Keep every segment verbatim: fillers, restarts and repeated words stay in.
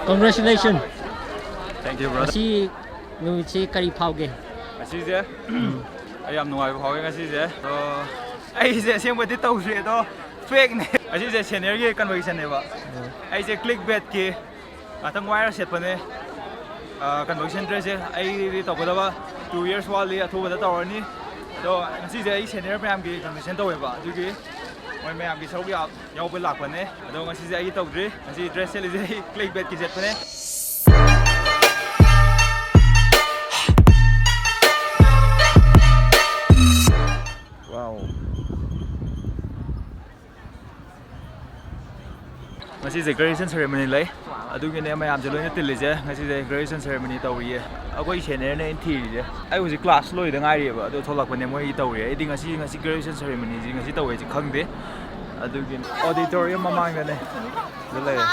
Congratulations. Thank you, brother. ꯉꯁꯤ ꯅꯨꯃꯤꯠꯁꯤ ꯀꯔꯤ ꯐꯥꯎꯒꯦ? ꯉꯁꯤꯁꯦ ꯑꯩ ꯌꯥꯝ ꯅꯨꯡꯉꯥꯏꯕ ꯐꯥꯎꯋꯦ ꯉꯁꯤꯁꯦ꯫ ꯑꯗꯣ ꯑꯩꯁꯦ ꯑꯁꯦꯡꯕꯗꯤ ꯇꯧꯗ꯭ꯔꯤ, ꯑꯗꯣ ꯐꯦꯛꯅꯦ꯫ ꯉꯁꯤꯁꯦ ꯁꯦꯅꯤꯌꯔꯒꯤ ꯀꯟꯚꯣꯀꯦꯁꯟꯅꯦꯕ꯫ ꯑꯩꯁꯦ ꯀ꯭ꯂꯤꯛ ꯕꯦꯠꯀꯤ ꯉꯥꯛꯇꯪ ꯋꯥꯏꯔ ꯁꯦꯠꯄꯅꯦ꯫ ꯀꯟꯚꯣꯀꯦꯁꯟ ꯗ꯭ꯔꯦꯁꯁꯦ ꯑꯩꯗꯤ ꯇꯧꯒꯗꯕ ꯇꯨ ꯌꯔꯁ ꯋꯥꯠꯂꯤ, ꯑꯊꯨꯕꯗ ꯇꯧꯔꯅꯤ꯫ ꯑꯗꯣ ꯉꯁꯤꯁꯦ ꯑꯩ ꯁꯦꯅꯤꯌꯔ ꯃꯌꯥꯝꯒꯤ ꯀꯟꯚꯣꯀꯦꯁꯟ ꯇꯧꯋꯦꯕ, ꯑꯗꯨꯒꯤ ꯃꯣꯏ ꯃꯌꯥꯝꯒꯤ ꯁꯔꯨꯛ ꯌꯥ-, ꯌꯥꯎꯕ ꯂꯥꯛꯄꯅꯦ꯫ ꯑꯗꯣ ꯉꯁꯤꯁꯦ ꯑꯩꯒꯤ ꯇꯧꯗ꯭ꯔꯤ꯫ ꯉꯁꯤ ꯗ꯭ꯔꯦꯁ ꯁꯦꯠꯂꯤꯁꯦ ꯑꯩ ꯀ꯭ꯂꯤꯛ ꯕꯦꯠꯀꯤ ꯁꯦꯠꯄꯅꯦ꯫ Wow. ꯉꯁꯤꯁꯦ graduation ceremony ꯂꯩ, ꯑꯗꯨꯒꯤꯅꯦ ꯃꯌꯥꯝꯁꯦ ꯂꯣꯏꯅ ꯇꯤꯜꯂꯤꯁꯦ꯫ ꯉꯁꯤꯁꯦ graduation ceremony ꯇꯧꯔꯤꯌꯦ꯫ ꯑꯩꯈꯣꯏ ꯁꯦꯅꯤꯌꯔꯅꯦ ꯑꯩꯅ ꯊꯤꯔꯤꯁꯦ꯫ ꯑꯩ ꯍꯧꯖꯤꯛ ꯀ꯭ꯂꯥꯁ ꯂꯣꯏꯗ ꯉꯥꯏꯔꯤꯑꯕ, ꯑꯗꯣ ꯊꯣꯛꯂꯛꯄꯅꯦ ꯃꯣꯏꯒꯤ ꯇꯧꯔꯤ꯫ ꯑꯩꯗꯤ ꯉꯁꯤ, ꯉꯁꯤ graduation ceremonyꯁꯤ ꯉꯁꯤ ꯇꯧꯋꯦꯁꯤ ꯈꯪꯗꯦ꯫ ꯑꯗꯨꯒꯤ auditorium ꯃꯃꯥꯡꯗꯅꯦ꯫ ꯑꯗꯨ ꯂꯩꯔꯦ꯫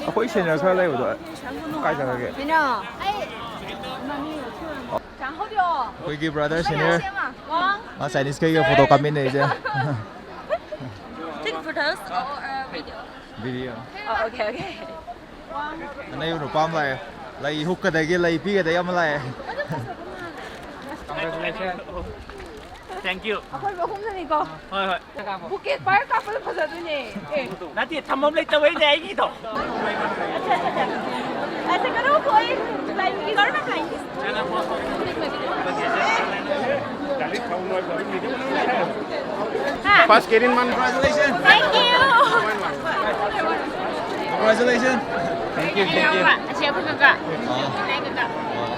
ꯑꯩꯈꯣꯏ ꯁꯦꯅꯤꯌꯔ ꯈꯔ ꯂꯩꯕꯗꯣ ꯀꯥꯏ ꯆꯠꯈ꯭ꯔꯒꯦ? ꯑꯩꯈꯣꯏꯒꯤ brother senior ꯃꯥ Chinese ꯈꯩꯒ photo ꯀꯥꯞꯃꯤꯟꯅꯩꯁꯦ꯫ Take photos or, uh, video? Video. Oh, okay, okay. ꯑꯅꯩꯕ ꯅꯨꯄꯥ ꯑꯃ ꯂꯥꯛꯑꯦ꯫ ꯂꯩ ꯍꯨꯛꯀꯗꯒꯤ ꯂꯩ ꯄꯤꯒꯗꯒꯤ ꯑꯃ ꯂꯥꯛꯑꯦ꯫ Congratulations. Thank you. ꯑꯩꯈꯣꯏ ꯑꯍꯨꯝꯅꯅꯤꯀꯣ꯫ ꯍꯣꯏ, ꯍꯣꯏ꯫ Bouquet ꯄꯥꯏꯔ ꯀꯥꯞꯄꯗꯣ ꯐꯖꯗꯣꯏꯅꯦ꯫ ꯑꯦ꯫ ꯅꯠꯇꯦ, ꯊꯝꯐꯝ ꯂꯩꯇꯕꯩꯅꯦ ꯑꯩꯒꯤꯗꯣ꯫ ꯑꯆꯥ, ꯑꯆꯥ, ꯑꯆꯥ꯫ ꯑꯆꯥ, ꯀꯩꯅꯣ, ꯍꯣꯏ, ꯂꯥꯏꯟꯒꯤ ꯒꯥꯔꯤ ꯃꯈꯥꯏ꯫ ꯍꯥ? First Karen man. Congratulations. Thank you. Congratulations. Thank you, thank you. ꯑꯁꯤ ꯑꯩꯈꯣꯏ ꯀꯀꯥ꯫ ꯑꯥ꯫ ꯂꯥꯏ ꯀꯀꯥ꯫ ꯑꯥ꯫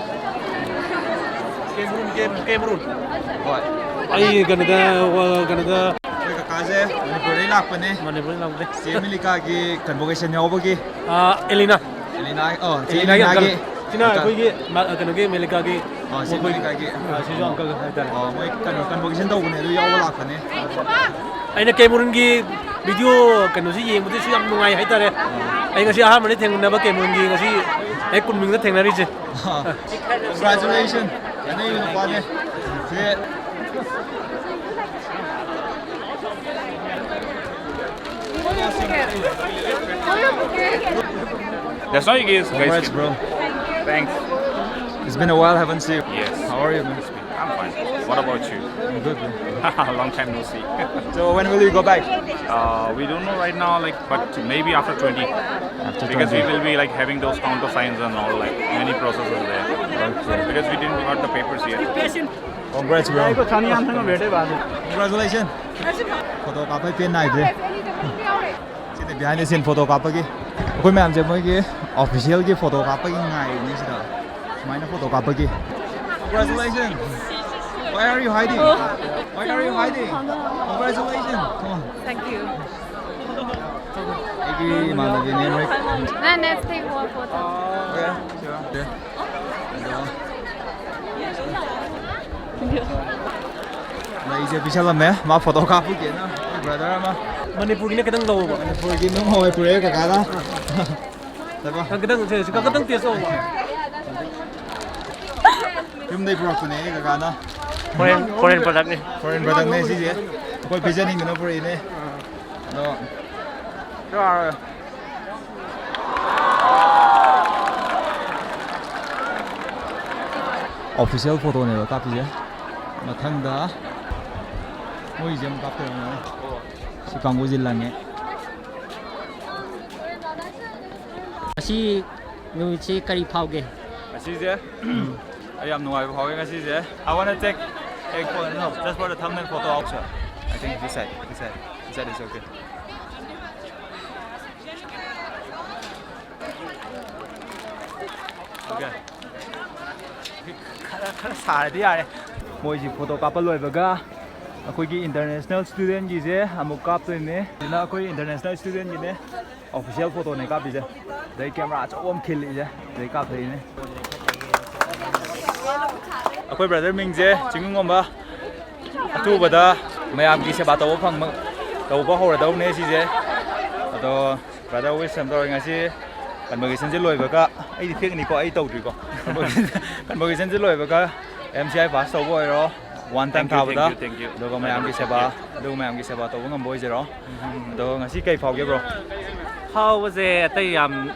Cameroon, Cam-, Cameroon. ꯍꯣꯏ꯫ ꯑꯩ ꯀꯩꯅꯣꯗ, ꯋꯥ-, ꯀꯩꯅꯣꯗ ꯑꯩꯈꯣꯏ ꯀꯀꯥꯁꯦ ꯃꯅꯤꯄꯨꯔꯗꯩ ꯂꯥꯛꯄꯅꯦ꯫ ꯃꯅꯤꯄꯨꯔꯗꯩ ꯂꯥꯛꯄꯅꯦ꯫ ꯆꯦ ꯃꯤꯂꯤꯀꯥꯒꯤ convocation ꯌꯥꯎꯕꯒꯤ꯫ ꯑꯥ, ꯑꯦꯂꯤꯅꯥ꯫ ꯑꯦꯂꯤꯅꯥ, ꯑꯣ, ꯆꯦ ꯑꯦꯂꯤꯅꯥꯒꯤ ꯑꯦꯂꯤꯅꯥꯒꯤ uncle꯫ ꯁꯤꯅ uncle꯫ ꯑꯩꯈꯣꯏꯒꯤ ꯃ-, ꯀꯩꯅꯣꯒꯤ ꯃꯦꯂꯤꯀꯥꯒꯤ ꯑꯣ, ꯆꯦ ꯃꯈꯣꯏꯒꯤ, ꯃꯤꯂꯤꯀꯥꯒꯤ꯫ ꯑꯥ, ꯁꯤꯁꯨ uncle ꯍꯥꯏꯇꯥꯔꯦ꯫ ꯑꯣ, ꯃꯣꯏ ꯀꯩꯅꯣ convocation ꯇꯧꯕꯅꯦ, ꯑꯗꯨ ꯌꯥꯎꯕ ꯂꯥꯛꯄꯅꯦ꯫ ꯑꯩꯅ ꯀꯦꯃꯔꯨꯟꯒꯤ video ꯀꯩꯅꯣꯁꯤ ꯌꯦꯡꯕꯗꯁꯨ ꯌꯥꯝ ꯅꯨꯡꯉꯥꯏ ꯍꯥꯏꯇꯥꯔꯦ꯫ ꯑꯩ ꯉꯁꯤ ꯑꯍꯥꯟꯕꯅꯤ ꯊꯦꯡꯅꯕ ꯀꯦꯃꯔꯨꯟꯒꯤ, ꯉꯁꯤ ꯍꯦꯛ ꯀꯨꯟꯃꯔꯤꯗ ꯊꯦꯡꯅꯔꯤꯁꯦ꯫ Congratulations. ꯑꯅꯩꯕ ꯅꯨꯄꯥꯅꯦ꯫ ꯁꯦ꯫ That's all you guys. Congrats, bro. Thanks. It's been a while, haven't seen you. Yes. How are you, man? I'm fine. What about you? I'm good, bro. Long time no see. So when will you go back? Uh, we don't know right now, like, but maybe after twenty. After because twenty. We will be, like, having those counter signs and all, like, many processes there. Okay. Because we didn't got the papers yet. Congrats, bro. Congratulations. Photo ꯀꯥꯞꯄꯩ ꯄꯦꯟ ꯅꯥꯏꯗ꯭ꯔꯦ꯫ ꯁꯤꯗꯤ behind the scene photo ꯀꯥꯞꯄꯒꯤ꯫ ꯑꯩꯈꯣꯏ ꯃꯌꯥꯝꯁꯦ ꯃꯣꯏꯒꯤ official ꯒꯤ photo ꯀꯥꯞꯄꯒꯤ ꯉꯥꯏꯔꯤꯅꯤ ꯁꯤꯗ꯫ ꯁꯨꯃꯥꯏꯅ photo ꯀꯥꯞꯄꯒꯤ꯫ Congratulations. Why are you hiding? Why are you hiding? Congratulations. Come on. Thank you. ꯑꯩꯒꯤ ꯏꯃꯥꯟꯅꯕꯤꯅꯦ ꯃꯣꯏ꯫ Then let's take one photo. Okay, sure. Okay. ꯑꯗꯣ ꯂꯩꯁꯦ ꯄꯤꯁꯜꯂꯝꯃꯦ꯫ ꯃꯥ photo ꯀꯥꯞꯄꯨꯒꯦꯅ ꯑꯩꯈꯣꯏ brother ꯑꯃ꯫ ꯃꯅꯤꯄꯨꯔꯒꯤꯅ ꯈꯤꯇꯪ ꯂꯧꯕ꯫ ꯃꯅꯤꯄꯨꯔꯒꯤ ꯅꯨꯡ ꯍꯋꯥꯏ ꯄꯨꯔꯛꯑꯦ ꯀꯀꯥꯅ꯫ ꯆꯠꯄ꯫ ꯈꯤꯇꯪ ꯁꯦ, ꯁꯤ ꯈꯤꯇꯪ taste ꯇꯧꯕ꯫ ꯌꯨꯝꯗꯩ ꯄꯨꯔꯛꯄꯅꯦ ꯑꯩ ꯀꯀꯥꯅ꯫ Foreign, foreign product ꯅꯤ꯫ Foreign product ꯅꯦ ꯁꯤꯁꯦ꯫ ꯑꯩꯈꯣꯏ ꯄꯤꯖꯅꯤꯡꯗꯅ ꯄꯨꯔꯛꯏꯅꯦ꯫ ꯑꯗꯣ ꯆꯥꯔꯣꯏ꯫ Official photo ꯅꯦꯕ ꯀꯥꯞꯄꯤꯁꯦ꯫ ꯃꯊꯪꯗ ꯃꯣꯏꯁꯦ ꯑꯃꯨꯛ ꯀꯥꯞꯇꯣꯏꯔꯝꯒꯅꯤ꯫ ꯁꯤ ꯀꯥꯡꯕꯨꯁꯦ ꯂꯪꯉꯦ꯫ ꯉꯁꯤ ꯅꯨꯃꯤꯠꯁꯤ ꯀꯔꯤ ꯐꯥꯎꯒꯦ? ꯉꯁꯤꯁꯦ ꯑꯩ ꯌꯥꯝ ꯅꯨꯡꯉꯥꯏꯕ ꯐꯥꯎꯋꯦ ꯉꯁꯤꯁꯦ꯫ I wanna take a photo, no, just for the thumbnail photo also. I think this side, this side, this side is okay. Okay. ꯈꯔ ꯈꯔ ꯁꯥꯔꯗꯤ ꯌꯥꯔꯦ꯫ ꯃꯣꯏꯁꯤ photo ꯀꯥꯞꯄ ꯂꯣꯏꯕꯒ ꯑꯩꯈꯣꯏꯒꯤ international student ꯀꯤꯁꯦ ꯑꯃꯨꯛ ꯀꯥꯞꯇꯣꯏꯅꯦ꯫ ꯁꯤꯅ ꯑꯩꯈꯣꯏ international student ꯀꯤꯅꯦ꯫ Official photo ꯅꯦ ꯀꯥꯞꯄꯤꯁꯦ꯫ ꯑꯗꯩ camera ꯑꯆꯧꯕ ꯑꯃ ꯈꯤꯜꯂꯤꯁꯦ꯫ ꯑꯗꯩ ꯀꯥꯞꯊꯣꯛꯏꯅꯦ꯫ ꯑꯩꯈꯣꯏ brother ꯃꯤꯡꯁꯦ ꯆꯤꯡꯉꯨꯉꯝꯕ꯫ ꯑꯊꯨꯕꯗ ꯃꯌꯥꯝꯒꯤ ꯁꯦꯕꯥ ꯇꯧꯕ ꯐꯪꯕ, ꯇꯧꯕ ꯍꯧꯔꯗꯧꯅꯦ ꯁꯤꯁꯦ꯫ ꯑꯗꯣ brother wish ꯑꯃ ꯇꯧꯔꯦ ꯉꯁꯤ convocation ꯁꯦ ꯂꯣꯏꯕꯒ꯫ ꯑꯩꯗꯤ fake ꯅꯤꯀꯣ, ꯑꯩ ꯇꯧꯗ꯭ꯔꯤꯀꯣ꯫ Convocation ꯁꯦ ꯂꯣꯏꯕꯒ M C I pass ꯇꯧꯕ ꯑꯣꯏꯔꯣ꯫ ꯋꯥꯟ ꯇꯥꯏꯝ ꯊꯥꯕꯗ, ꯑꯗꯨꯒ ꯃꯌꯥꯝꯒꯤ ꯁꯦꯕꯥ, ꯑꯗꯨꯒ ꯃꯌꯥꯝꯒꯤ ꯁꯦꯕꯥ ꯇꯧꯕ ꯉꯝꯕ ꯑꯣꯏꯖꯔꯣ꯫ ꯑꯗꯣ ꯉꯁꯤ ꯀꯩ ꯐꯥꯎꯒꯦ, ꯕ꯭ꯔꯣ? ꯐꯥꯎꯕꯁꯦ ꯑꯇꯩ ꯌꯥꯝ,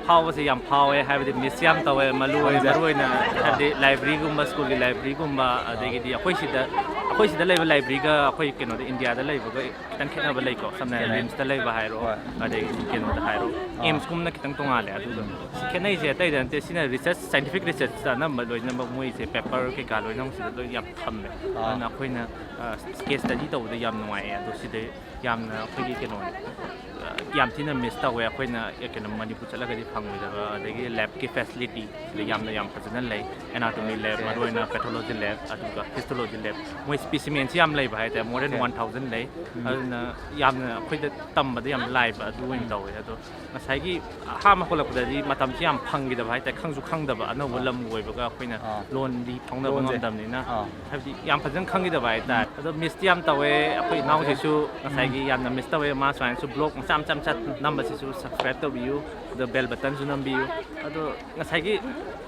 ꯐꯥꯎꯕꯁꯦ ꯌꯥꯝ ꯐꯥꯎꯋꯦ, ꯍꯥꯏꯕꯗꯤ ꯃꯤꯁ ꯌꯥꯝ ꯇꯧꯋꯦ, ꯃꯔꯨ ꯑꯣꯏ-, ꯃꯔꯨ ꯑꯣꯏꯅ ꯍꯥꯏꯕꯗꯤ ꯂꯥꯏꯕ꯭ꯔꯤꯒꯨꯝꯕ, ꯁ꯭ꯀꯨꯜꯒꯤ ꯂꯥꯏꯕ꯭ꯔꯤꯒꯨꯝꯕ, ꯑꯗꯒꯤꯗꯤ ꯑꯩꯈꯣꯏ ꯁꯤꯗ, ꯑꯩꯈꯣꯏ ꯁꯤꯗ ꯂꯩꯕ ꯂꯥꯏꯕ꯭ꯔꯤꯒ ꯑꯩꯈꯣꯏ ꯀꯩꯅꯣꯗ ꯏꯟꯗꯤꯌꯥꯗ ꯂꯩꯕꯒ ꯈꯤꯇꯪ ꯈꯦꯠꯅꯕ ꯂꯩꯀꯣ꯫ ꯁꯝꯅ ꯍꯥꯏꯔꯕꯗ ꯔꯤꯝꯁꯇ ꯂꯩꯕ ꯍꯥꯏꯔꯣ, ꯑꯗꯒꯤ ꯀꯩꯅꯣꯗ ꯍꯥꯏꯔꯣ, ꯑꯦꯝꯁꯀꯨꯝꯕꯅ ꯈꯤꯇꯪ ꯇꯣꯡꯉꯥꯜꯂꯦ꯫ ꯑꯗꯨꯒ ꯁꯤ ꯈꯦꯠꯅꯩꯁꯦ ꯑꯇꯩꯗ ꯅꯠꯇꯦ, ꯁꯤꯅ ꯔꯤꯁꯔꯁ, ꯁꯥꯏꯟꯇꯤꯐꯤꯛ ꯔꯤꯁꯔꯁꯇ ꯑꯅꯝꯕ ꯂꯣꯏꯅꯃꯛ ꯃꯣꯏꯁꯦ ꯄꯦꯄꯔ ꯀꯩꯀꯥ ꯂꯣꯏꯅꯃꯛ ꯁꯤꯗ ꯂꯣꯏ ꯌꯥꯝ ꯊꯝꯃꯦ꯫ ꯑꯗꯨꯅ ꯑꯩꯈꯣꯏꯅ ꯀꯦꯁ ꯁ꯭ꯇꯗꯤ ꯇꯧꯕꯗ ꯌꯥꯝ ꯅꯨꯡꯉꯥꯏꯌꯦ꯫ ꯑꯗꯣ ꯁꯤꯗ ꯌꯥꯝꯅ ꯑꯩꯈꯣꯏꯒꯤ ꯀꯩꯅꯣꯅꯦ, ꯌꯥꯝ ꯊꯤꯅ ꯃꯤꯁ ꯇꯧꯋꯦ꯫ ꯑꯩꯈꯣꯏꯅ ꯀꯩꯅꯣ ꯃꯅꯤꯄꯨꯔ ꯆꯠꯂꯒꯗꯤ ꯐꯪꯉꯣꯏꯗꯕ, ꯑꯗꯒꯤ ꯂꯦꯕꯀꯤ ꯐꯦꯁꯤꯂꯤꯇꯤ ꯁꯤꯗ ꯌꯥꯝꯅ ꯌꯥꯝ ꯐꯖꯅ ꯂꯩ꯫ ꯑꯦꯅꯥꯇꯣꯃꯤ ꯂꯦꯕ, ꯃꯔꯨꯑꯣꯏꯅ ꯄꯦꯊꯣꯂꯣꯖꯤ ꯂꯦꯕ, ꯑꯗꯨꯒ ꯍꯤꯁꯇꯣꯂꯣꯖꯤ ꯂꯦꯕ꯫ ꯃꯣꯏ ꯁ꯭ꯄꯤꯁꯤꯃꯦꯟꯁꯤ ꯌꯥꯝ ꯂꯩꯕ ꯍꯥꯏꯇꯥꯔꯦ, more than one thousand ꯂꯩ꯫ ꯑꯗꯨꯅ ꯌꯥꯝꯅ ꯑꯩꯈꯣꯏꯗ ꯇꯝꯕꯗ ꯌꯥꯝ ꯂꯥꯏꯕ ꯑꯗꯨ ꯑꯣꯏꯅ ꯇꯧꯋꯦ꯫ ꯑꯗꯣ ꯉꯁꯥꯏꯒꯤ ꯑꯍꯥꯟꯕ ꯍꯧꯒꯠꯂꯛꯄꯗꯗꯤ ꯃꯇꯝꯁꯤ ꯌꯥꯝ ꯐꯪꯈꯤꯗꯕ ꯍꯥꯏꯇꯥꯔꯦ, ꯈꯪꯁꯨ ꯈꯪꯗꯕ, ꯑꯅꯧꯕ ꯂꯝ ꯑꯣꯏꯕꯒ ꯑꯩꯈꯣꯏꯅ ꯂꯣꯟꯗꯤ ꯐꯥꯎꯅꯕ ꯉꯝꯗꯕꯅꯤꯅ꯫ ꯍꯥꯏꯕꯗꯤ ꯌꯥꯝ ꯐꯖꯅ ꯈꯪꯈꯤꯗꯕ ꯍꯥꯏꯇꯥꯔꯦ꯫ ꯑꯗꯣ ꯃꯤꯁꯇꯤ ꯌꯥꯝ ꯇꯧꯋꯦ꯫ ꯑꯩꯈꯣꯏ ꯏꯅꯥꯎꯁꯤꯁꯨ ꯉꯁꯥꯏꯒꯤ ꯌꯥꯝꯅ ꯃꯤꯁ ꯇꯧꯋꯦ꯫ ꯃꯥ ꯁꯨꯃꯥꯏꯅꯁꯨ ꯕ꯭ꯂꯣꯒ ꯃꯆꯥ ꯃꯆꯥ ꯃꯆꯥ ꯅꯝꯕꯁꯤꯁꯨ ꯁꯕꯁꯀ꯭ꯔꯥꯏꯕ ꯇꯧꯕꯤꯌꯨ, ꯑꯗꯣ ꯕꯦꯜ ꯕꯇꯟꯁꯨ ꯅꯝꯕꯤꯌꯨ꯫ ꯑꯗꯣ ꯉꯁꯥꯏꯒꯤ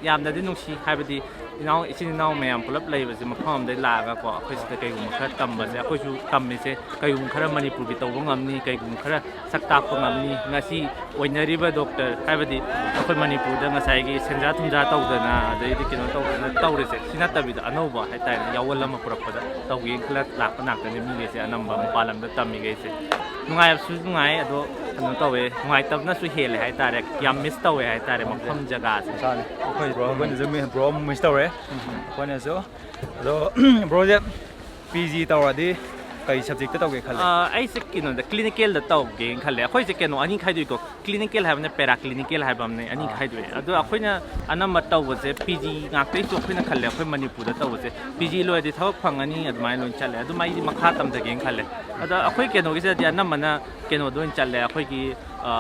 ꯌꯥꯝꯅꯗꯤ ꯅꯨꯡꯁꯤ, ꯍꯥꯏꯕꯗꯤ ꯏꯅꯥꯎ, ꯏꯆꯤꯟ ꯏꯅꯥꯎ ꯃꯌꯥꯝ ꯄꯨꯂꯞ ꯂꯩꯕꯁꯦ, ꯃꯐꯝ ꯑꯃꯗꯒꯤ ꯂꯥꯛꯑꯒꯀꯣ, ꯑꯩꯈꯣꯏ ꯁꯤꯗ ꯀꯩꯒꯨꯝꯕ ꯈꯔ ꯇꯝꯕꯁꯦ, ꯑꯩꯈꯣꯏꯁꯨ ꯇꯝꯃꯤꯁꯦ ꯀꯩꯒꯨꯝꯕ ꯈꯔ ꯃꯅꯤꯄꯨꯔꯒꯤ ꯇꯧꯕ ꯉꯝꯅꯤ, ꯀꯩꯒꯨꯝꯕ ꯈꯔ ꯁꯛ ꯇꯥꯛꯄ ꯉꯝꯅꯤ꯫ ꯉꯁꯤ ꯑꯣꯏꯅꯔꯤꯕ ꯗꯣꯛꯇꯔ, ꯍꯥꯏꯕꯗꯤ ꯑꯩꯈꯣꯏ ꯃꯅꯤꯄꯨꯔꯗ ꯉꯁꯥꯏꯒꯤ ꯁꯦꯟꯖꯥ ꯊꯨꯝꯖꯥ ꯇꯧꯗꯅ, ꯑꯗꯩꯗꯤ ꯀꯩꯅꯣ ꯇꯧꯗꯅ ꯇꯧꯔꯤꯁꯦ, ꯁꯤ ꯅꯠꯇꯕꯤꯗ ꯑꯅꯧꯕ ꯍꯥꯏꯇꯥꯔꯦꯅꯦ, ꯌꯥꯑꯣꯜ ꯑꯃ ꯄꯨꯔꯛꯄꯗ ꯇꯧꯒꯦꯅ ꯈꯜꯂ ꯂꯥꯛꯄ ꯉꯥꯛꯇꯅꯦ ꯃꯤꯈꯩꯁꯦ, ꯑꯅꯝꯕ ꯃꯄꯥꯟ ꯂꯝꯗ ꯇꯝꯃꯤꯈꯩꯁꯦ꯫ ꯅꯨꯡꯉꯥꯏꯕꯁꯨ ꯅꯨꯡꯉꯥꯏ, ꯑꯗꯣ ꯀꯩꯅꯣ ꯇꯧꯋꯦ, ꯅꯨꯡꯉꯥꯏꯇꯕꯅꯁꯨ ꯍꯦꯜꯂꯦ ꯍꯥꯏꯇꯥꯔꯦ꯫ ꯌꯥꯝ ꯃꯤꯁ ꯇꯧꯋꯦ ꯍꯥꯏꯇꯥꯔꯦ ꯃꯐꯝ ꯖꯒꯥꯁꯦ꯫ ꯃꯁꯥꯅꯤ꯫ ꯑꯩꯈꯣꯏ ꯕ꯭ꯔꯣ ꯑꯩꯈꯣꯏꯅꯁꯨ ꯃꯤ-, ꯕ꯭ꯔꯣ ꯑꯃꯨꯛ ꯃꯤꯁ ꯇꯧꯔꯦ꯫ ꯑꯩꯈꯣꯏꯅꯁꯨ꯫ ꯑꯗꯣ ꯕ꯭ꯔꯣꯁꯦ ꯄꯤ ꯖꯤ ꯇꯧꯔꯗꯤ ꯀꯩ ꯁꯕꯖꯦꯛꯇ ꯇꯧꯒꯦ ꯈꯜꯂꯦ? ꯑꯥ, ꯑꯩꯁꯦ ꯀꯩꯅꯣꯗ, ꯀ꯭ꯂꯤꯅꯤꯀꯦꯜꯗ ꯇꯧꯒꯦꯅ ꯈꯜꯂꯦ꯫ ꯑꯩꯈꯣꯏꯁꯦ ꯀꯩꯅꯣ ꯑꯅꯤ ꯈꯥꯏꯗꯣꯛꯏꯀꯣ, ꯀ꯭ꯂꯤꯅꯤꯀꯦꯜ ꯍꯥꯏꯕꯅ ꯄꯦꯔꯥ ꯀ꯭ꯂꯤꯅꯤꯀꯦꯜ ꯍꯥꯏꯕ ꯑꯃꯅꯦ, ꯑꯅꯤ ꯈꯥꯏꯗꯣꯛꯑꯦ꯫ ꯑꯗꯣ ꯑꯩꯈꯣꯏꯅ ꯑꯅꯝꯕ ꯇꯧꯕꯁꯦ ꯄꯤ ꯖꯤ ꯉꯥꯛꯇꯩꯁꯨ ꯑꯩꯈꯣꯏꯅ ꯈꯜꯂꯦ, ꯑꯩꯈꯣꯏ ꯃꯅꯤꯄꯨꯔꯗ ꯇꯧꯕꯁꯦ꯫ ꯄꯤ ꯖꯤ ꯂꯣꯏꯔꯗꯤ ꯊꯕꯛ ꯐꯪꯉꯅꯤ ꯑꯗꯨꯃꯥꯏꯅ ꯂꯣꯏꯅ ꯆꯠꯂꯦ꯫ ꯑꯗꯨꯝ ꯑꯩꯗꯤ ꯃꯈꯥ ꯇꯝꯊꯒꯦꯅ ꯈꯜꯂꯦ꯫ ꯑꯗꯣ ꯑꯩꯈꯣꯏ ꯀꯩꯅꯣꯒꯤꯁꯤꯗꯗꯤ ꯑꯅꯝꯕꯅ ꯀꯩꯅꯣꯗ ꯑꯣꯏꯅ ꯆꯠꯂꯦ, ꯑꯩꯈꯣꯏꯒꯤ, ꯑ,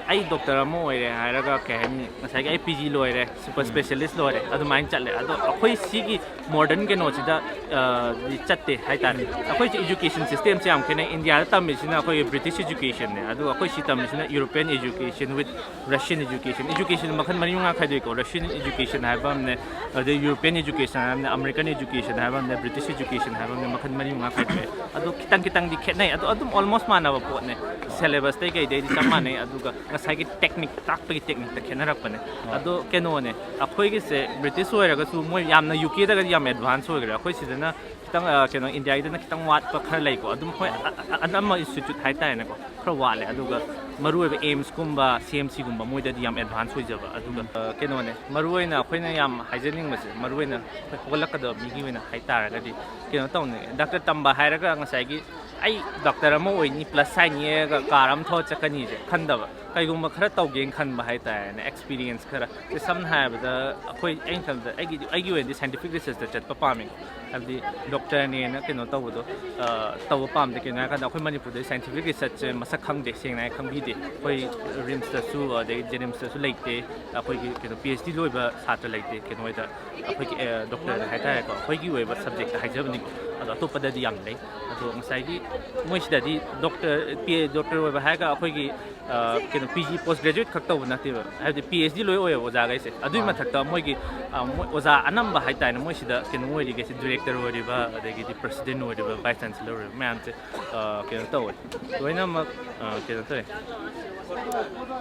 ꯑꯩ ꯗꯣꯛꯇꯔ ꯑꯃ ꯑꯣꯏꯔꯦ ꯍꯥꯏꯔꯒ, ꯀꯩ ꯍꯥꯏꯅꯤ, ꯉꯁꯥꯏꯒꯤ ꯑꯩ ꯄꯤ ꯖꯤ ꯂꯣꯏꯔꯦ, ꯁꯨꯄꯔ ꯎꯝ꯫ ꯁ꯭ꯄꯦꯁꯤꯌꯦꯂꯤꯁ ꯂꯣꯏꯔꯦ, ꯑꯗꯨꯃꯥꯏꯅ ꯆꯠꯂꯦ꯫ ꯑꯗꯣ ꯑꯩꯈꯣꯏ ꯁꯤꯒꯤ ꯃꯣꯗꯔꯟ ꯀꯩꯅꯣꯁꯤꯗ, ꯑ, ꯗꯤ ꯆꯠꯇꯦ ꯍꯥꯏꯇꯥꯔꯦ꯫ ꯑꯩꯈꯣꯏꯁꯦ ꯏꯖꯨꯀꯦꯁꯟ ꯁꯤꯁꯇꯦꯝꯁꯦ ꯌꯥꯝ ꯈꯦꯠꯅꯩ꯫ ꯏꯟꯗꯤꯌꯥꯗ ꯇꯝꯃꯤꯁꯤꯅ ꯑꯩꯈꯣꯏꯒꯤ ꯕ꯭ꯔꯤꯇꯤꯁ ꯏꯖꯨꯀꯦꯁꯟꯅꯦ, ꯑꯗꯨꯒ ꯑꯩꯈꯣꯏ ꯁꯤ ꯇꯝꯃꯤꯁꯤꯅ European education with Russian education. Education ꯃꯈꯜ ꯃꯔꯤ ꯃꯉꯥ ꯈꯥꯏꯗꯣꯛꯏꯀꯣ꯫ ꯔꯁꯤꯌꯟ ꯏꯖꯨꯀꯦꯁꯟ ꯍꯥꯏꯕ ꯑꯃꯅꯦ, ꯑꯗꯩ ꯌꯨꯔꯣꯄꯤꯌꯟ ꯏꯖꯨꯀꯦꯁꯟ ꯍꯥꯏꯕꯅꯦ, ꯑꯃꯦꯔꯤꯀꯟ ꯏꯖꯨꯀꯦꯁꯟ ꯍꯥꯏꯕ ꯑꯃꯅꯦ, ꯕ꯭ꯔꯤꯇꯤꯁ ꯏꯖꯨꯀꯦꯁꯟ ꯍꯥꯏꯕ ꯑꯃꯅꯦ, ꯃꯈꯜ ꯃꯔꯤ ꯃꯉꯥ ꯈꯥꯏꯗꯣꯛꯑꯦ꯫ ꯑꯗꯣ ꯈꯤꯇꯪ ꯈꯤꯇꯪꯗꯤ ꯈꯦꯠꯅꯩ꯫ ꯑꯗꯣ ꯑꯗꯨꯝ ꯑꯣꯜꯃꯣꯁ ꯃꯥꯟꯅꯕ ꯄꯣꯠꯅꯦ꯫ ꯁꯦꯂꯦꯕꯁꯇꯩ ꯀꯩꯗꯩꯗꯤ ꯆꯞ ꯃꯥꯟꯅꯩ꯫ ꯑꯗꯨꯒ ꯉꯁꯥꯏꯒꯤ ꯇꯦꯛꯅꯤꯛ, ꯇꯥꯛꯄꯒꯤ ꯇꯦꯛꯅꯤꯛꯇ ꯈꯦꯠꯅꯔꯛꯄꯅꯦ꯫ ꯍꯣꯏ꯫ ꯑꯗꯣ ꯀꯩꯅꯣꯅꯦ, ꯑꯩꯈꯣꯏꯒꯤꯁꯦ ꯕ꯭ꯔꯤꯇꯤꯁ ꯑꯣꯏꯔꯒꯁꯨ ꯃꯣꯏ ꯌꯥꯝꯅ ꯌꯨ ꯀꯦꯗꯒꯗꯤ ꯌꯥꯝ ꯑꯦꯗꯚꯥꯟꯁ ꯑꯣꯏꯈ꯭ꯔꯦ꯫ ꯑꯩꯈꯣꯏ ꯁꯤꯗꯅ ꯈꯤꯇꯪ, ꯑ, ꯀꯩꯅꯣ, ꯏꯟꯗꯤꯌꯥꯒꯤꯗꯅ ꯈꯤꯇꯪ ꯋꯥꯠꯄ ꯈꯔ ꯂꯩꯀꯣ꯫ ꯑꯗꯨꯝ ꯍꯣꯏ, ꯑ-, ꯑ-, ꯑꯅꯝꯕ ꯏꯟꯁꯇꯤꯇ꯭ꯌꯨꯠ ꯍꯥꯏꯇꯥꯔꯦꯅꯦꯀꯣ, ꯈꯔ ꯋꯥꯠꯂꯦ꯫ ꯑꯗꯨꯒ ꯃꯔꯨꯑꯣꯏꯕ ꯑꯦꯝꯁꯀꯨꯝꯕ, ꯁꯤ ꯑꯦꯝ ꯁꯤꯒꯨꯝꯕ ꯃꯣꯏꯗꯗꯤ ꯌꯥꯝ ꯑꯦꯗꯚꯥꯟꯁ ꯑꯣꯏꯖꯕ꯫ ꯑꯗꯨꯒ, ꯎꯝ꯫ ꯑ, ꯀꯩꯅꯣꯅꯦ, ꯃꯔꯨꯑꯣꯏꯅ ꯑꯩꯈꯣꯏꯅ ꯌꯥꯝ ꯍꯥꯏꯖꯅꯤꯡꯕꯁꯦ, ꯃꯔꯨꯑꯣꯏꯅ ꯑꯩꯈꯣꯏ ꯍꯧꯒꯠꯂꯛꯀꯗꯕ ꯃꯤꯒꯤ ꯑꯣꯏꯅ ꯍꯥꯏꯇꯥꯔꯒꯗꯤ, ꯀꯩꯅꯣ ꯇꯧꯅꯤꯡꯉꯦ, ꯗꯥꯛꯇꯔ ꯇꯝꯕ ꯍꯥꯏꯔꯒ ꯉꯁꯥꯏꯒꯤ ꯑꯩ ꯗꯥꯛꯇꯔ ꯑꯃ ꯑꯣꯏꯅꯤ, ꯄ꯭ꯂꯁ ꯁꯥꯏꯟ ꯌꯦꯛꯑꯒ ꯀꯥꯔ ꯑꯃ ꯊꯧꯔ ꯆꯠꯀꯅꯤꯁꯦ ꯈꯟꯗꯕ꯫ ꯀꯩꯒꯨꯝꯕ ꯈꯔ ꯇꯧꯒꯦꯅ ꯈꯟꯕ ꯍꯥꯏꯇꯥꯔꯦꯅꯦ, ꯑꯦꯛꯁꯄꯤꯔꯤꯌꯦꯟꯁ ꯈꯔ꯫ ꯁꯦ, ꯁꯝꯅ ꯍꯥꯏꯔꯕꯗ, ꯑꯩꯈꯣꯏ, ꯑꯩꯅ ꯈꯟꯕꯗ, ꯑꯩꯒꯤꯗꯤ, ꯑꯩꯒꯤ ꯑꯣꯏꯅꯗꯤ ꯁꯥꯏꯟꯇꯤꯐꯤꯛ ꯔꯤꯁꯔꯁꯇ ꯆꯠꯄ ꯄꯥꯝꯃꯤ꯫ ꯍꯥꯏꯕꯗꯤ ꯗꯣꯛꯇꯔꯅꯦꯅ ꯀꯩꯅꯣ ꯇꯧꯕꯗꯣ, ꯑ, ꯇꯧꯕ ꯄꯥꯝꯗꯦ꯫ ꯀꯩꯅꯣ ꯍꯥꯏꯔꯀꯥꯟꯗ, ꯑꯩꯈꯣꯏ ꯃꯅꯤꯄꯨꯔꯗ ꯁꯥꯏꯟꯇꯤꯐꯤꯛ ꯔꯤꯁꯔꯁꯁꯦ ꯃꯁꯛ ꯈꯪꯗꯦ, ꯁꯦꯡꯅ ꯍꯥꯏ ꯈꯪꯕꯤꯗꯦ꯫ ꯑꯩꯈꯣꯏ ꯔꯤꯝꯁꯇꯁꯨ, ꯑꯗꯩ ꯖꯦꯅꯤꯝꯁꯇꯁꯨ ꯂꯩꯇꯦ꯫ ꯑꯩꯈꯣꯏꯒꯤ ꯀꯩꯅꯣ, ꯄꯤ ꯑꯩꯆ ꯗꯤ ꯂꯣꯏꯕ ꯁꯥꯇ꯭ꯔ ꯂꯩꯇꯦ ꯀꯩꯅꯣꯗ, ꯑꯩꯈꯣꯏꯒꯤ, ꯑ, ꯗꯣꯛꯇꯔꯗ ꯍꯥꯏꯇꯥꯔꯦꯀꯣ, ꯑꯩꯈꯣꯏꯒꯤ ꯑꯣꯏꯕ ꯁꯕꯖꯦꯛꯇ ꯍꯥꯏꯖꯕꯅꯤꯀꯣ꯫ ꯑꯗꯣ ꯑꯇꯣꯞꯄꯗꯗꯤ ꯌꯥꯝ ꯂꯩ꯫ ꯑꯗꯣ ꯉꯁꯥꯏꯒꯤ ꯃꯣꯏꯁꯤꯗꯗꯤ ꯗꯣꯛꯇꯔ, ꯄꯤ-, ꯗꯣꯛꯇꯔ ꯑꯣꯏꯕ ꯍꯥꯏꯔꯒ ꯑꯩꯈꯣꯏꯒꯤ, ꯑ, ꯀꯩꯅꯣ, ꯄꯤ ꯖꯤ, ꯄꯣꯁ ꯒ꯭ꯔꯦꯖꯨꯋꯦꯠ ꯈꯛ ꯇꯧꯕ ꯅꯠꯇꯦꯕ, ꯍꯥꯏꯕꯗꯤ ꯄꯤ ꯑꯩꯆ ꯗꯤ ꯂꯣꯏ ꯑꯣꯏꯌꯦꯕ ꯑꯣꯖꯥꯈꯩꯁꯦ꯫ ꯑꯗꯨꯒꯤ ꯑꯥ꯫ ꯃꯊꯛꯇ ꯃꯣꯏꯒꯤ, ꯑ, ꯃꯣꯏ ꯑꯣꯖꯥ ꯑꯅꯝꯕ ꯍꯥꯏꯇꯥꯔꯦꯅꯦ, ꯃꯣꯏꯁꯤꯗ ꯀꯩꯅꯣ ꯑꯣꯏꯔꯤꯈꯩꯁꯦ, ꯗꯤꯔꯦꯛꯇꯔ ꯑꯣꯏꯔꯤꯕ, ꯑꯗꯒꯤꯗꯤ ꯄ꯭ꯔꯁꯤꯗꯦꯟ ꯑꯣꯏꯔꯤꯕ, ꯚꯥꯏꯁ ꯆꯥꯟꯁꯦꯂꯔ ꯑꯣꯏꯔꯤꯕ ꯃꯌꯥꯝꯁꯦ, ꯑ, ꯀꯩꯅꯣ ꯇꯧꯋꯦ, ꯂꯣꯏꯅꯃꯛ, ꯑ, ꯀꯩꯅꯣ ꯇꯧꯋꯦ,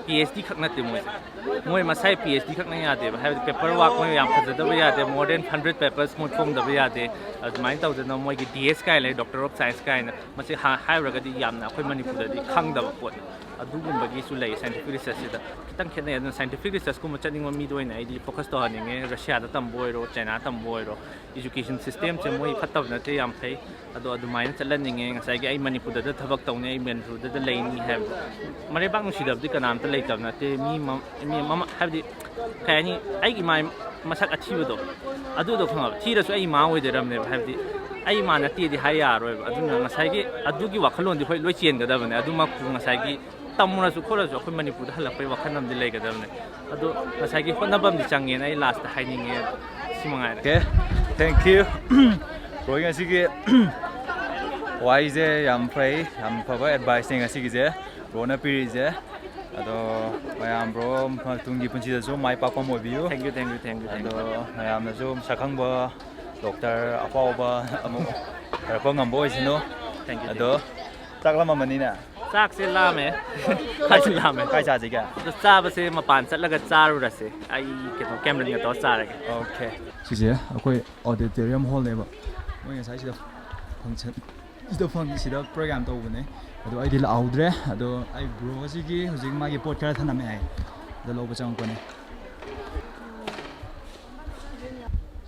ꯄꯤ ꯑꯩꯆ ꯗꯤ ꯈꯛ ꯅꯠꯇꯦ ꯃꯣꯏꯁꯦ꯫ ꯃꯣꯏ ꯃꯁꯥꯏ ꯄꯤ ꯑꯩꯆ ꯗꯤ ꯈꯛꯅ ꯌꯥꯗꯦꯕ, ꯍꯥꯏꯕꯗꯤ ꯄꯦꯄꯔ ꯋꯥꯛ ꯃꯣꯏ ꯌꯥꯝ ꯐꯖꯗꯕ ꯌꯥꯗꯦ, more than hundred papers ꯃꯣꯏ ꯐꯣꯡꯗꯕ ꯌꯥꯗꯦ꯫ ꯑꯗꯨꯃꯥꯏꯅ ꯇꯧꯗꯅ ꯃꯣꯏꯒꯤ ꯗꯤ ꯑꯦꯁ ꯀꯥꯏꯅ ꯂꯩ, ꯗꯣꯛꯇꯔ ꯑꯣꯐ ꯁꯥꯏꯟꯁ ꯀꯥꯏꯅ, ꯃꯁꯤ ꯍꯥ-, ꯍꯥꯏꯔꯨꯔꯒꯗꯤ ꯌꯥꯝꯅ ꯑꯩꯈꯣꯏ ꯃꯅꯤꯄꯨꯔꯗꯗꯤ ꯈꯪꯗꯕ ꯄꯣꯠꯅꯤ꯫ ꯑꯗꯨꯒꯨꯝꯕꯒꯤꯁꯨ ꯂꯩ ꯁꯥꯏꯟꯇꯤꯐꯤꯛ ꯔꯤꯁꯔꯁꯁꯤꯗ꯫ ꯈꯤꯇꯪ ꯈꯦꯠꯅꯩ꯫ ꯑꯗꯨꯅ ꯁꯥꯏꯟꯇꯤꯐꯤꯛ ꯔꯤꯁꯔꯁꯀꯨꯝꯕ ꯆꯠꯅꯤꯡꯕ ꯃꯤꯗ ꯑꯣꯏꯅ ꯑꯩꯗꯤ ꯐꯣꯀꯁ ꯇꯧꯍꯟꯅꯤꯡꯉꯦ꯫ ꯔꯁꯤꯌꯥꯗ ꯇꯝꯕ ꯑꯣꯏꯔꯣ, ꯆꯥꯏꯅꯥ ꯇꯝꯕ ꯑꯣꯏꯔꯣ, ꯏꯖꯨꯀꯦꯁꯟ ꯁꯤꯁꯇꯦꯝꯁꯦ ꯃꯣꯏ ꯐꯠꯇꯕ ꯅꯠꯇꯦ, ꯌꯥꯝ ꯐꯩ꯫ ꯑꯗꯣ ꯑꯗꯨꯃꯥꯏꯅ ꯆꯠꯍꯟꯅꯤꯡꯉꯦ꯫ ꯉꯁꯥꯏꯒꯤ ꯑꯩ ꯃꯅꯤꯄꯨꯔꯗꯗ ꯊꯕꯛ ꯇꯧꯅꯤ, ꯑꯩ ꯃꯅꯤꯄꯨꯔꯗꯗ ꯂꯩꯅꯤ ꯍꯥꯏꯕꯗꯣ, ꯃꯔꯩꯕꯥꯛ ꯅꯨꯡꯁꯤꯗꯕꯗꯤ ꯀꯅꯥꯝꯇ ꯂꯩꯇꯕ ꯅꯠꯇꯦ꯫ ꯃꯤ ꯃ-, ꯃꯤ ꯃꯃ-, ꯍꯥꯏꯕꯗꯤ ꯀꯩ ꯍꯥꯏꯅꯤ, ꯑꯩꯒꯤ ꯏꯃꯥ ꯃꯁꯛ ꯑꯊꯤꯕꯗꯣ, ꯑꯗꯨꯗꯣ ꯈꯪꯉꯕ? ꯊꯤꯔꯁꯨ ꯑꯩ ꯏꯃꯥ ꯑꯣꯏꯗꯣꯏꯔꯝꯅꯦꯕ꯫ ꯍꯥꯏꯕꯗꯤ ꯑꯩ ꯏꯃꯥ ꯅꯠꯇꯦꯗꯤ ꯍꯥꯏ ꯌꯥꯔꯣꯏꯕ꯫ ꯑꯗꯨꯅ ꯉꯁꯥꯏꯒꯤ ꯑꯗꯨꯒꯤ ꯋꯥꯈꯜꯂꯣꯟꯗꯤ ꯍꯣꯏ ꯂꯣꯏ ꯆꯦꯟꯒꯗꯕꯅꯦ꯫ ꯑꯗꯨꯃꯛꯄꯨ ꯉꯁꯥꯏꯒꯤ ꯇꯝꯃꯨꯔꯁꯨ ꯈꯣꯠꯂꯁꯨ ꯑꯩꯈꯣꯏ ꯃꯅꯤꯄꯨꯔꯗ ꯍꯜꯂꯛꯄꯩ ꯋꯥꯈꯜ ꯑꯃꯗꯤ ꯂꯩꯒꯗꯕꯅꯦ꯫ ꯑꯗꯣ ꯉꯁꯥꯏꯒꯤ ꯍꯣꯠꯅꯕ ꯑꯃꯗꯤ ꯆꯪꯉꯦꯅ ꯑꯩ ꯂꯥꯁꯇ ꯍꯥꯏꯅꯤꯡꯉꯦ꯫ ꯁꯤ ꯃꯉꯥꯏꯔꯦ꯫ Okay, thank you꯫ Bro, ꯉꯁꯤꯒꯤ ꯋꯥꯍꯩꯁꯦ ꯌꯥꯝ ꯐꯩ, ꯌꯥꯝ ꯐꯕ advice ꯅꯦ ꯉꯁꯤꯒꯤꯁꯦ ꯕ꯭ꯔꯣꯅ ꯄꯤꯔꯤꯁꯦ꯫ ꯑꯗꯣ ꯃꯌꯥꯝ ꯕ꯭ꯔꯣ ꯃꯇꯨꯡꯒꯤ ꯄꯨꯟꯁꯤꯗꯁꯨ ꯃꯥꯏ ꯄꯥꯛꯄ ꯑꯃ ꯑꯣꯏꯕꯤꯌꯨ꯫ Thank you, thank you, thank you, thank you꯫ ꯑꯗꯣ ꯃꯌꯥꯝꯅꯁꯨ ꯃꯁꯛ ꯈꯪꯕ ꯗꯣꯛꯇꯔ ꯑꯐꯥꯎꯕ ꯑꯃꯨꯛ ꯑꯣꯏꯔꯛꯄ ꯉꯝꯕ ꯑꯣꯏꯁꯅꯨ꯫ Thank you, thank ꯑꯗꯣ you꯫ ꯆꯥꯛ ꯂꯥꯝꯃꯝꯃꯅꯤꯅꯦ? ꯆꯥꯛꯁꯦ ꯂꯥꯝꯃꯦ꯫ ꯈꯔꯗꯤ ꯂꯥꯝꯃꯦ꯫ ꯀꯥꯏ ꯆꯥꯁꯤꯒꯦ? ꯑꯗꯣ ꯆꯥꯕꯁꯦ ꯃꯄꯥꯟ ꯆꯠꯂꯒ ꯆꯥꯔꯨꯔꯁꯦ꯫ ꯑꯩ ꯀꯩꯅꯣ, ꯀꯦꯃꯦꯔꯟꯒ ꯇꯧꯔ ꯆꯥꯔꯒꯦ꯫ Okay꯫ ꯁꯤꯁꯦ ꯑꯩꯈꯣꯏ auditorium hall ꯅꯦꯕ꯫ ꯃꯣꯏ ꯉꯁꯥꯏ ꯁꯤꯗ function, ꯁꯤꯗ fun-, ꯁꯤꯗ program ꯇꯧꯕꯅꯦ꯫ ꯑꯗꯣ ꯑꯩꯗꯤ ꯂꯥꯛꯍꯧꯗ꯭ꯔꯦ꯫ ꯑꯗꯣ ꯑꯩ ꯕ꯭ꯔꯣꯁꯤꯒꯤ ꯍꯧꯖꯤꯛ ꯃꯥꯒꯤ ꯄꯣꯠ ꯈꯔ ꯊꯅꯝꯃꯦ ꯍꯥꯏ꯫ ꯑꯗꯣ ꯂꯧꯕ ꯆꯪꯉꯛꯄꯅꯦ꯫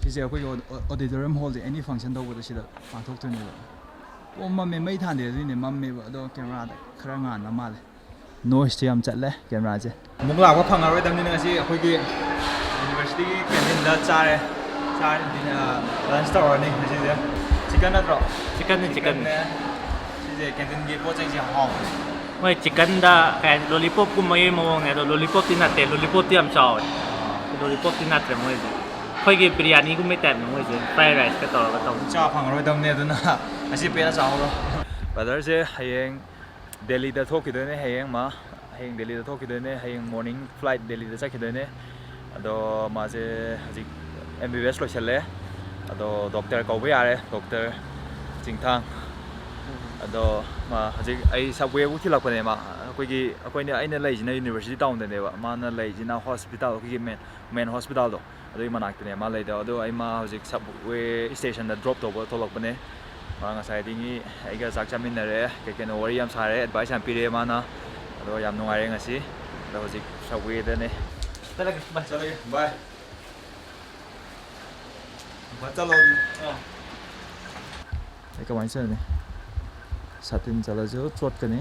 ꯁꯤꯁꯦ ꯑꯩꯈꯣꯏꯒꯤ ꯑꯣ-, auditorium hall ꯁꯦ any function ꯇꯧꯕꯗ ꯁꯤꯗ ꯄꯥꯡꯊꯣꯛꯇꯣꯏꯅꯦꯕ꯫ ꯑꯣ, ꯃꯝꯃꯦ, ꯃꯩ ꯊꯥꯟꯗꯦ, ꯑꯗꯨꯏꯅꯦ ꯃꯝꯃꯦꯕ꯫ ꯑꯗꯣ camera ꯗ ꯈꯔ ꯉꯥꯟꯕ ꯃꯥꯜꯂꯦ꯫ Noise ꯁꯦ ꯌꯥꯝ ꯆꯠꯂꯦ camera ꯁꯦ꯫ ꯑꯃꯨꯛ ꯂꯥꯛꯄ ꯐꯪꯉꯔꯣꯏꯗꯕꯅꯤꯅ ꯉꯁꯤ ꯑꯩꯈꯣꯏꯒꯤ university ꯒꯤ canteen ꯗ ꯆꯥꯔꯦ꯫ ꯆꯥꯔꯦ, ꯑ, lunch ꯇꯧꯔꯅꯤ ꯉꯁꯤꯁꯦ꯫ Chicken ꯅꯠꯇ꯭ꯔꯣ? Chicken ꯅꯤ, chicken ꯅꯤ꯫ Chicken ꯅꯦ꯫ ꯁꯤꯁꯦ canteen ꯒꯤ ꯄꯣꯠ ꯆꯩꯁꯦ ꯍꯥꯎꯕꯅꯦ꯫ ꯃꯣꯏ chicken ꯗ ꯀꯩ ꯍꯥꯏꯅꯤ, lollipop ꯀꯨꯝꯕꯒꯤ ꯃꯑꯣꯡꯅꯦ, ꯑꯗꯣ lollipop ꯇꯤ ꯅꯠꯇꯦ, lollipop ꯇꯤ ꯌꯥꯝ ꯆꯥꯎꯋꯦ꯫ Lollipop ꯇꯤ ꯅꯠꯇ꯭ꯔꯦ ꯃꯣꯏꯁꯦ꯫ ꯑꯩꯈꯣꯏꯒꯤ ꯕꯤꯔꯌꯥꯅꯤꯒꯨꯝꯕꯩ type ꯅꯦ ꯃꯣꯏꯁꯦ, fried rice ꯀ ꯇꯧꯔꯒ ꯇꯧꯕ꯫ ꯆꯥ ꯐꯪꯉꯔꯣꯏꯗꯕꯅꯦ, ꯑꯗꯨꯅ ꯉꯁꯤ ꯄꯦꯟꯅ ꯆꯥꯍꯧꯔꯣ꯫ Brother ꯁꯦ ꯍꯌꯦꯡ ꯗꯦꯜꯂꯤꯗ ꯊꯣꯛꯈꯤꯗꯣꯏꯅꯦ ꯍꯌꯦꯡ ꯃꯥ꯫ ꯍꯌꯦꯡ ꯗꯦꯜꯂꯤꯗ ꯊꯣꯛꯈꯤꯗꯣꯏꯅꯦ꯫ ꯍꯌꯦꯡ morning flight ꯗꯦꯜꯂꯤꯗ ꯆꯠꯈꯤꯗꯣꯏꯅꯦ꯫ ꯑꯗꯣ ꯃꯥꯁꯦ ꯍꯧꯖꯤꯛ M B B S ꯂꯣꯏꯁꯜꯂꯦ꯫ ꯑꯗꯣ doctor ꯀꯧꯕ ꯌꯥꯔꯦ, doctor ꯆꯤꯡꯊꯥꯡ꯫ ꯑꯗꯣ ꯃꯥ ꯍꯧꯖꯤꯛ ꯑꯩ subway ꯐꯧ ꯊꯤꯜꯂꯛꯄꯅꯦ ꯃꯥ꯫ ꯑꯩꯈꯣꯏꯒꯤ, ꯑꯩꯈꯣꯏꯅ, ꯑꯩꯅ ꯂꯩꯁꯤꯅ university town ꯗꯅꯦꯕ꯫ ꯃꯥꯅ ꯂꯩꯁꯤꯅ hospital, ꯑꯩꯈꯣꯏꯒꯤ main, main hospital ꯗꯣ꯫ ꯑꯗꯨꯒꯤ ꯃꯅꯥꯛꯇꯅꯦ ꯃꯥ ꯂꯩꯗꯣ꯫ ꯑꯗꯣ ꯑꯩ ꯃꯥ ꯍꯧꯖꯤꯛ subway station ꯗ drop ꯇꯧꯕ ꯊꯣꯛꯂꯛꯄꯅꯦ꯫ ꯃꯥ ꯉꯁꯥꯏꯗꯒꯤ ꯑꯩꯒ ꯆꯥꯛ ꯆꯥꯃꯤꯟꯅꯔꯦ, ꯀꯩ ꯀꯩꯅꯣ ꯋꯥꯔꯤ ꯌꯥꯝ ꯁꯥꯔꯦ, advice ꯌꯥꯝ ꯄꯤꯔꯛꯑꯦ ꯃꯥꯅ꯫ ꯑꯗꯣ ꯌꯥꯝ ꯅꯨꯡꯉꯥꯏꯔꯦ ꯉꯁꯤ꯫ ꯑꯗꯣ ꯍꯧꯖꯤꯛ subway ꯗꯅꯦ꯫ ꯆꯠꯂꯒꯦ, bye꯫ ꯆꯠꯂꯒꯦ, bye꯫ ꯕꯥ, ꯆꯠꯂꯣ ꯑꯗꯨꯗꯤ꯫ ꯑꯥ꯫ ꯑꯩ ꯀꯃꯥꯏꯅ ꯆꯠꯂꯅꯤ? ꯁꯥꯇꯤꯟ ꯆꯠꯂꯁꯨ ꯆꯣꯠꯀꯅꯤ꯫